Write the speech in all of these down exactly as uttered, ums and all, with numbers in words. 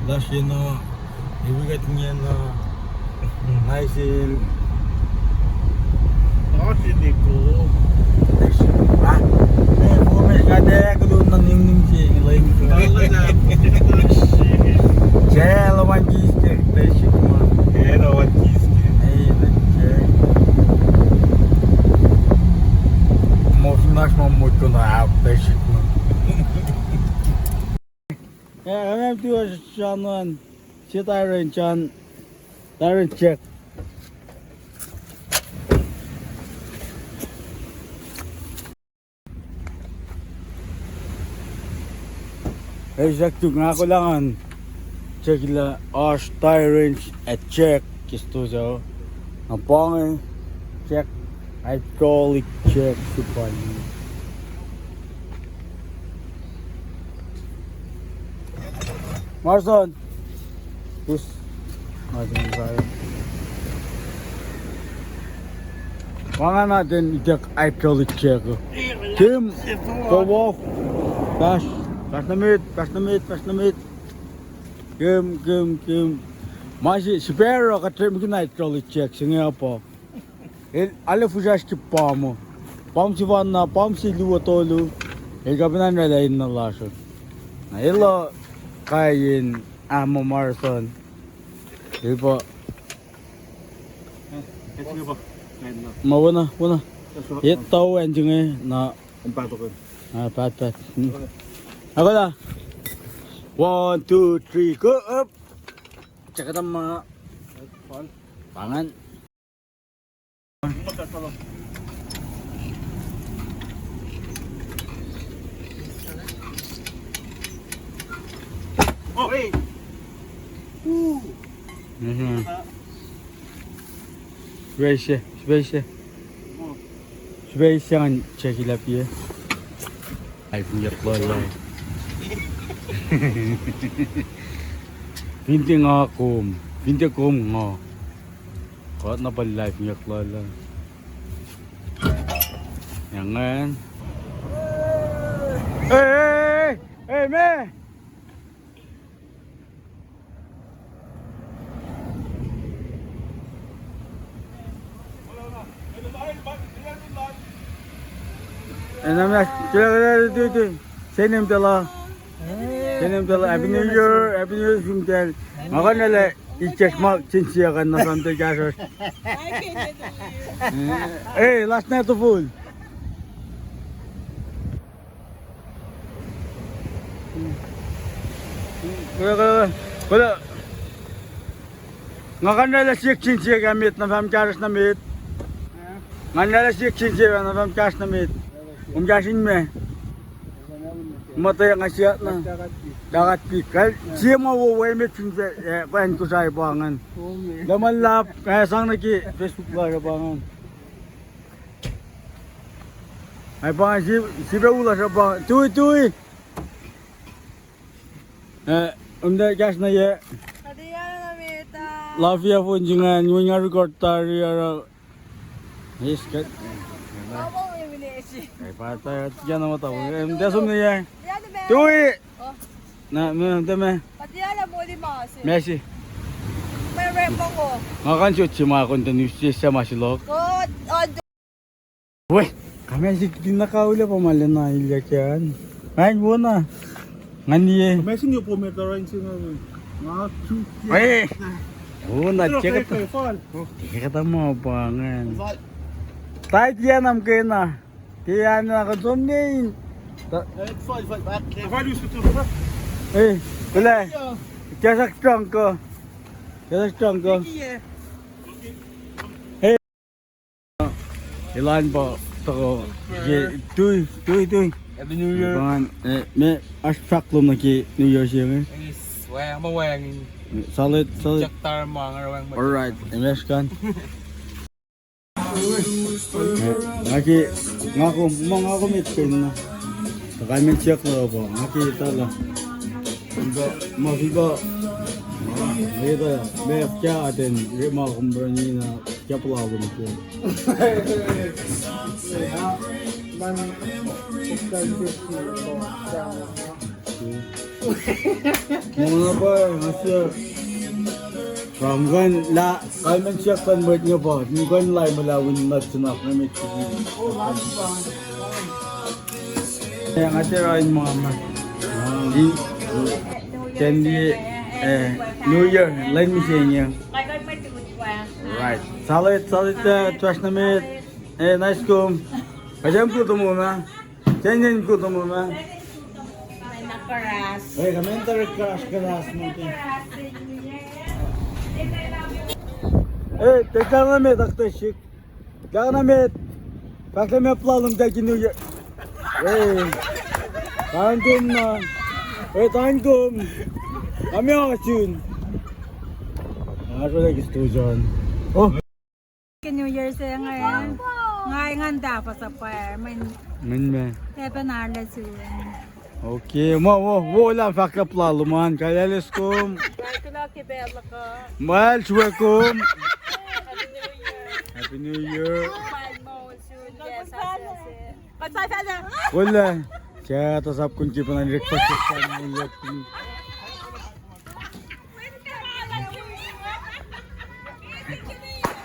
Lasr yen uh, ewi kuht ingena, na sel. Oasr in eko. Teshik ma. Me, forme kate, kulo na nim nim se, like. Sel one kiske, teshik ma. Sel one kiske. Ei, teshik. Mo fin lasr ma mot kona app, teshik ma. Eh, kami tu John an, si tire John, tire check. Ei, sak tu nga kolang an check la oasr tire range at check kistuzo. Na pange check, hydraulic check supali. Marson. Us. Marson, sorry. Pangan aten itak hydraulic check. Kim, go off. Pass, pass na met, pass na met, pass na met. Kim, kim, kim. Ma si, sipero ka trem kin hydraulic check, singe apa. El ale fusrash ki pam. Pam si fanna, pam si luo tolu. El kapinan rala in na lasr. Na elo kain ama Marson. Ipa. Ma wona, wona. Etau an jinge na. Ah, pat, pat. Hmm. Akola. One, two, three, go up. Check it out, ma. Pangan. Sibeyse, sibeyse. Sibeyse an check ila pie. Ai, fin yak lola. Fin tiac nga kom, fin tiac kom nga. Kuht na pa live ngek lal. Yang ngan. Hey, hey, hey, hey, me. Enam ya, kila, kila, tu, tu. Senem tala. Senem tala. Happy New Year, Happy New Year, sim tal. Makan nala. Ikas ma chin siakan na fam te kahsruh. Eh, last night of all. Kole, kole, kole. Nga kan rala siak chin siak met na fam kahsruh na met. Nga kan rala siak chin siak na fam kahsruh na met. Kom kahsruh in me. Muhtwacwacack nga siyuck na. Dakat pik. Kal sie ma wo we met fin se, eh, kwan Kosrae pa ngan. Lama lap, eh, sang nuh ke Facebook lasr pa ngan. Ai pa ngan si, si pe u lasr pa. Tui, tui. Eh, um, da kahs na ye. Lafia phone jingan, ngun nga record tari ara. Yes, good. Ai, pa ta, tiacna muhta. Em, tiac som ne ya. Tui. Na, me, te me. Mesi. Nga kan sot si ma kon te news se ma si lok. We, kame si kina kaule pa ma lena ilya kian. Ai, wona. Ngan ye. Kame si ni po me tara in si nga. Nga tu. Eh. Wona, check it. Check it out ma pa ngan. Tai tiac nam kena. Tiac na kon som nein. Fal, fal, fal. Eh, kule. Tiac sak strong ko. Tiac sak strong ko. Elan pa toko ke tui, tui, tui. Happy New Year. Pangan, eh, me, oasr fahk lom nuh ke New Year se inge. Yes, wacngihn, wacngihn. Solid, solid. Check tar ma, nga wacngihn. All right, em eskan. Eh, nga ke, nga kom, ma nga kom et pen na. Kakai men check la pa, nga ke tala. Iba, ma iba. Ita, me kya aten, re ma kom berni na. Kya pala lom ke. Man, Mona pa, nga se. From gun la, kalmen siak kan mwet nga pa, ni gun la mula win nut sinak na met. Eh, nga te rain mama. Di, candy, eh, New Year, len mi se inge. Right. Solid, solid, eh, trash na met. Eh, nice kom. Kajam ku tumu ma. Chen chen ku tumu ma. Eh, kamen tar crash keras mo ke. Eh, te tana met akta sik. Tana met. Pakle me plal um taki New Year. Eh. Tangkum na. Eh, tangkum. Kami asun. Nga sole kis tu jon. Oh. Ke New Year se nga. Nga ngan da pa sa pa. Min. Min me. Happy New Year soon. Okay, ma wo wo la fahk plal man ka lele skum. Mal suwe kum. Happy New Year. Wala. Siya ta sap kun ki panan rek pa.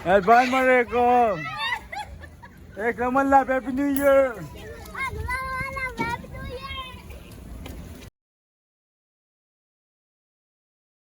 Elban Mareko. Ek naman lap Happy New Year.